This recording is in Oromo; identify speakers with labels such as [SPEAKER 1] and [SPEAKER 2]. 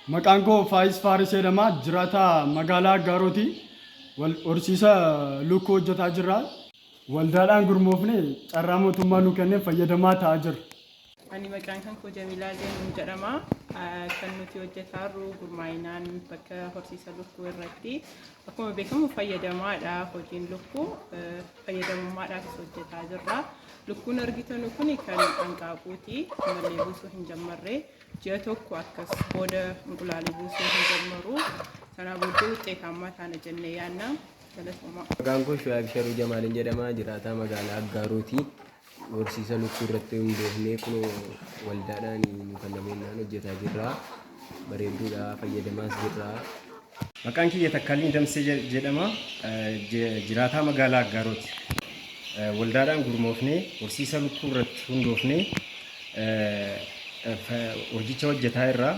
[SPEAKER 1] Maqaan koo Faayis Faaris jedhama. Jiraataa magaalaa Aggaarooti. Horsiisa lukkuu hojjetaa jirra. Waldaadhaan gurmoofne carraa mootummaa nu kenneen fayyadamaa ta'aa jirra.
[SPEAKER 2] Ani maqaan kan koo Jamilaa Zeenuun jedhama. Kan nuti hojjetaa jirru gurmaa'inaan bakka horsiisa lukkuu irratti. Akkuma beekamu fayyadamaadha hojiin lukkuu. Fayyadamummaadhaafis hojjetaa jirra. Lukkuun argitanu kun kan hanqaaquuti. Mallee buusuu hin jammarre. Ji'a tokko akkas booda inqulaalii buusuu hin jammaru. Sanaa booddee wuxxeetaammaa taana jennee yaadna. Galatoomaa.
[SPEAKER 3] Maqaan koo Shu'aayib Sharuu Jamaalin jedhama. Jiraataa magaalaa Aggaarooti. Horsiisa lukkuu irratti hundoofnee kunoo waldaadhaan nu kennameennaan hojjetaa jirra. Bareedduudha, fayyadamaas jirra.
[SPEAKER 4] Maqaan kiyya Takkaalliin Damsee jedhama. Jiraataa magaalaa Aggaarooti. Waldaadhaan gurmoofnee horsiisa lukkuu irratti hundoofnee hojicha hojjetaa jirra.